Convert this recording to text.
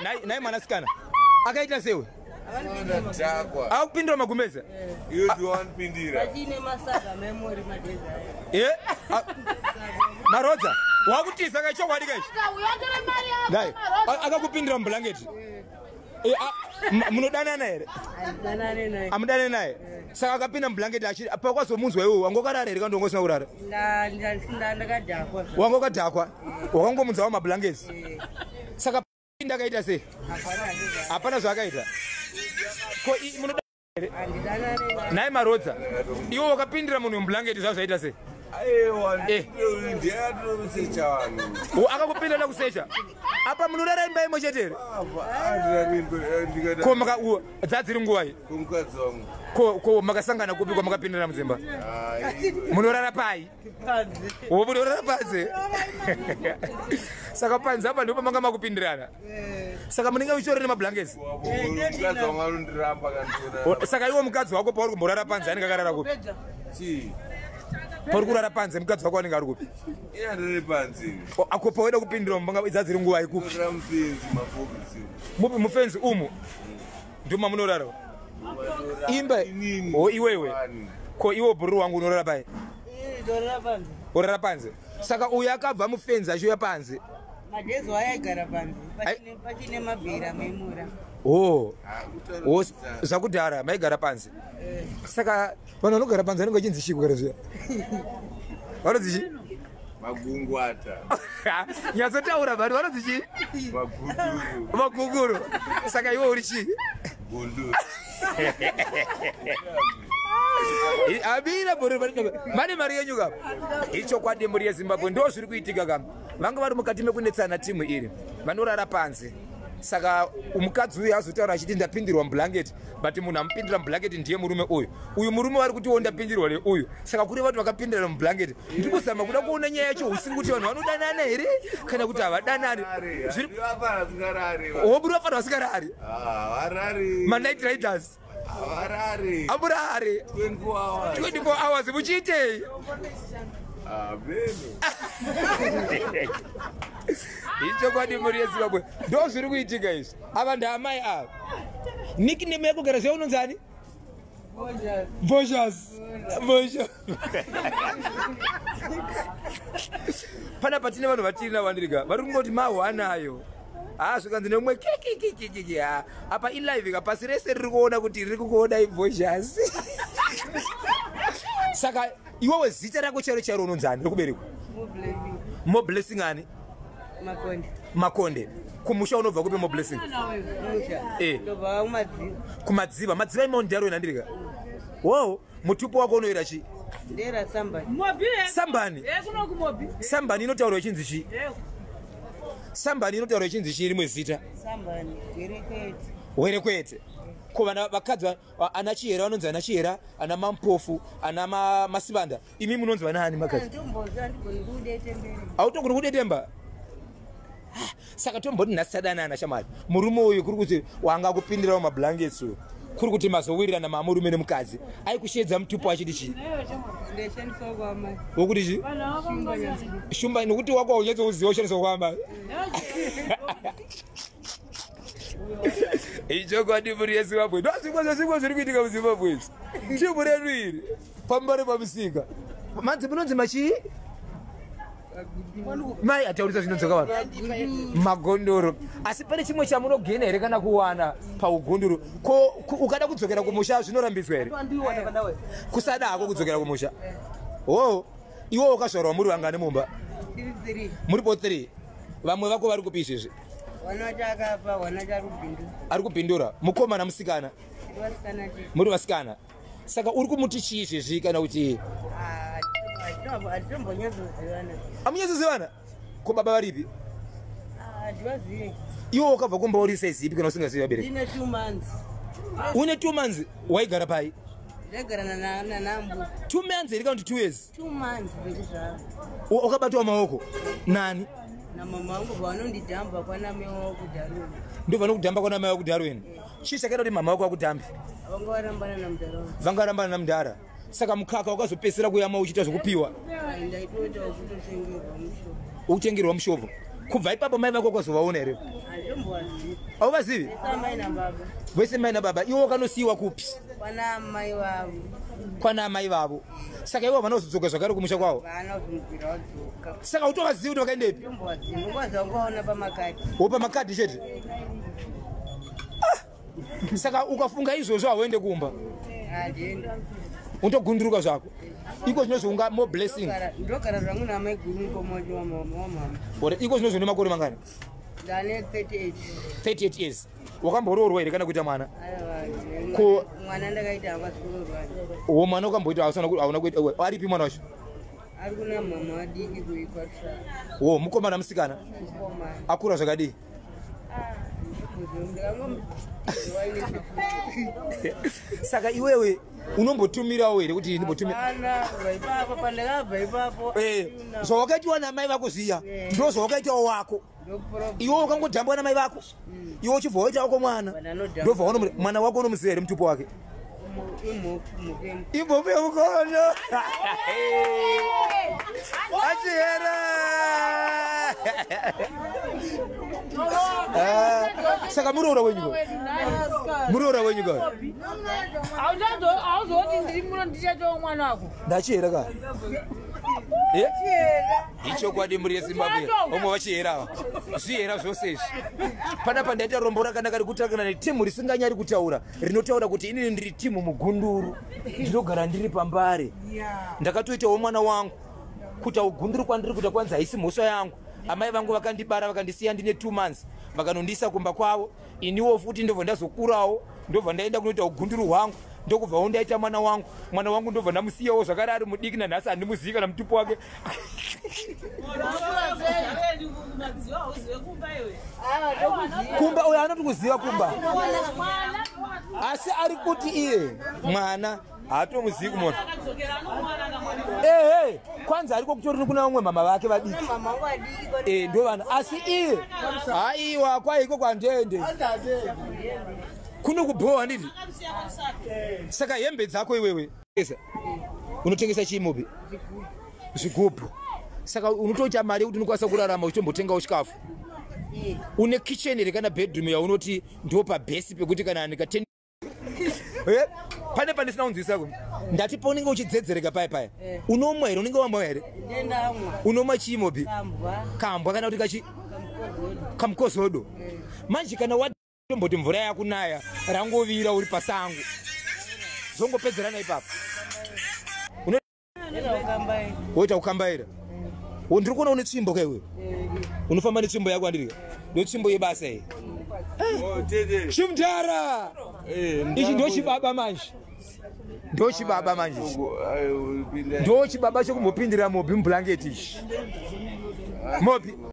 Nhai mwanasikana akaita sewe akupindira magumbeze marodza wakutiza ka chokwadi kaichi dai akakupindira mublanketi munodanana here amudanane naye saka akapinda mublanketi achi pakwazomunzwa iwewe wanga wakarara here kana wanga usina kurara wanga wakadhakwa wakangomunzwawo mablankets saka pinda akaita sei hapana zvaakaita ko munoda nhai marodza iwe wakapindira munhu mublanketi zvazvo zvaita sei akakupinda da kusecha apa munorara imba imwe chete here ko dzadziri nguvai ko makasangana kupi kwamakapindira mudzimba munorara pai munorara panze saka panze apa ndipo pamanga makupindirana saka munenge muchitora nemablankets saka iwo mukadzi wako pauri kumborara panze anenge akarara kupi pauri kurara panze mukadzi wako anenge ari kupi ako pawaida kupindira mubanga idzadziri nguva ikupi mupi mufenzi umu ndimo mamunorara imba o iwewe ko iwo bhururu wangu unorara pai urara panze saka uyu akabva mufenzi achiuya panze madezo ayaigara panze pachine mabhera maimura oh zvakudhara maigara panze saka vanhu vanogara panze vanenge vachinzi chii kugara zviya vanonzi chii magungwata nyatsotaura vanhu vanonzi chii magunguru saka iwe uri chii gunduru amira mane mari yenyu ka ichokwadi mhuri yezimbabwe ndo zviri kuitika ka vanga vari mukati mekunetsana timu iri vanorara panze saka mukadzi uyu azotaura achiti ndapindirwa mublanketi but munhu amupindira mublanketi ndiye murume uyu uyu murume vari kutiwo ndapindirwa neuyu saka kureva kuti vakapindirana mublanketi ndiri kuzama kuda kuona nyaya yacho usiri kuti vanhu vanodanana here kana kuti havadanani hoburi vafana vasingarari manight riders amurare 24 hours muchiitei ichokwadi mhuri yezimbabwe ndo zviri kuitika izvi ava ndaamai ava nickname yako gara zviya unonzi ani boshas bosha pana patine vanhu vatiri navandirika vari kungoti mahwa anayo haa zvikanzi neumwe kikikikiki ha apa ilive ka pasi rese riri kuona kuti riri kukuona iboshas saka iwewe zita rako chairo chairo unonzi ani rekuberekwa moblessing ani Makonde. Makonde. Kumusha unobva kupi moblessing? Eh. Ndobva kumadziva. Kumadziva. Madziva imondi yaro inandirika. Wow, mutupo wako unoera chi? Ndera sambani. Mobi. Sambani. Eh kuno kumobi. Sambani inotaurwa ichinzi chi? Eh. Sambani inotaurwa ichinzi chi rimwe zita? Sambani, Hwerekwete. Hwerekwete. Ko vana vakadzi ana Chihera vanonzi ana Chihera, ana Mampofu, ana Masibanda. Imi munonzi vana ani makadzi? Hautogoni kudetemba. Saka tomboti nhasi tadanana shamwari. Murume uyu kuri kuti wanga kupindirawo mablankets uyu. Kuri kuti mazowirirana mamurume nemukadzi. Aikusheedza mutupo achiti chii? Wokuti chii? Shumba nokuti wako haunyatsokuziva ushandiswa kwaamai. Ichokwadi mhuri yeZimbabwe. Ndozvimwe zvezvimwe zviri kuitika muZimbabwe izvi. Timu redu iri pambare pamusika. Manzi munonzi machii? Mai ataurisa zvinodzoka vanhu. Magondoro. Asi pane chimwe chamunogena here kana kuwana paugondoro? Ko ukada kudzokera kumusha zvinorambidzwa here? Kusada hako kudzokera kumusha. Oh, iwe wakazvarwa muri vangani mumba? Muri po 3. Vamwe vako vari kupi izvezvi? Ari kupindura. Mukomana musikana? Muri vasikana. Saka uri kumuti chii izvezvi kana kuti amunyatsozivana? Ko baba varipi? Iwe wakabva kumba uri size ipi kana usingazivi vabereki? Une 2 months waigara pai? 2 months here kana kuti 2 years? 2 months bekuzvara. Wakabatwa maoko nani? Namama vangu vanondidhamba kwana mai wavo kuDarwin. Ndo vanokudhamba kwana mai wavo kuDarwin. Chii chakaita kuti mama vako vakudhambe? Vanga varambana namudhara. Vanga varambana namudhara. Saka mukaka wakazopedzisira kuyama uchiita zvekupiwa? Ndaitoita wekutotengerwa mushopo. Ukutengerwa mushopo. Kubva ipapo mai vako kwazovaona here? Handombovazivi. Hauvazivi? Vese amai nababa. Vese mai nababa. Iwo wakanosiyiwa kupi? Kwana amai vavo. Kwana amai vavo. Saka ivo havana kuzodzoka zvakare kumusha kwavo? Vana kuzomubvira vadzoka. Saka utovazivi kuti vakaendepi? Ndombovazivi. Nongovaziva ngovaona pamakadhi. Wo pamakadhi chete? Ah! Saka ukafunga izvozvo hauende kumba? Handiendi. Unotogunduruka zvako. Iko zvinozvo unga more blessing. Ndogara zvangu namai guru mukoma wacho wamama. Ore iko zvinozvo une makore mangani? Ndane 38. 38 years. Wakamboroorwa here kana kuita mwana? Aiwa. Ko mwana ndakaita akasoroorwa. Wo mwana ukamboita hauna kuita aripi mwana wacho? Ari kuna mama vadiki kuikwatsa. Wo mukomana musikana? Mukomana. Akura zvakadii? Saka iwewe unombotumirawo here kuti ndimbotumira? Hapana, kubva ipapo pandakabva ipapo. Zvawakaitiwa namai vako zviya ndo zvawakaitawo wako. Iwe ukangodhambwa namai vako. Iwe uchibva waita wako mwana. Ndobva waona mwana wako unomuziva here mutupo wake? Imhofu yemukono. Achihera. Saka muroora wenyu ko? Muroora wenyu ko? Hauzoti ndiri muno ndichatowo mwana wako. Ndachihera ka? Ichokwadi mhuri yeZimbabwe. Vamwe vachihera ava. Zvihera zvose izvi. Panapa ndaita rombo rakanaka rekutakana netimu risinganyari kutaura. Rinotaura kuti inini ndiri timu mugunduru. Ndinogara ndiri pambare. Ndakatoitawo mwana wangu. Kuita ugunduru kwandiri kuita kwanzi haisi mhosva yangu. Amai vangu vakandibara vakandisiya ndine 2 months. Vakanondisa kumba kwavo. Iniwo futi ndobva ndazokurawo. Ndobva ndaenda kunoita ugunduru hwangu. Ndokubva ndaita mwana wangu. Mwana wangu ndobva ndamusiyawo zvakare ari mudiki nanhasi handimuzivi kana mutupo wake. Kumba uyo anoti kuziva kumba. Asi ari kuti iye mwana haatomuzivi kumona. Ehe, kwanza ariko kutori kuna vamwe mama vake vadiki. Ndo vana. Asi iye haiwa kwaiko kwandende. Kuno kubhowa handiti? Saka hembe dzako iwewe unotengesa chii mobi? Zvigubhu. Saka unotoita mari yekuti unokwanisa kurarama uchitombotengawo chikafu. Une kitchen here kana bedroom yaunoti ndo pabhesi pekuti kana ndikatenda pane pandisina kunzwisisa ku. Ndati paunenge uchidzedzereka paya paya. Unomwa here? Unenge wamwa here? Unomwa chii mobi? Kambwa kana kuti kachi? Kamukozodo. Manje kana watomboti mvura yakunaya rangovira uri pasango. Zongopedzerana ipapo. Woita kukambaira. Ndiri kuona une tsvimbo ka iwewe? Unofamba netsvimbo yako andiri? Ndotsvimbo yebasa iyi. Chimudhara! Ichi ndochibaba manje. Ndochibaba manje. Ndochibaba chekumbopindira mobi mublanketi ichi. Mobi.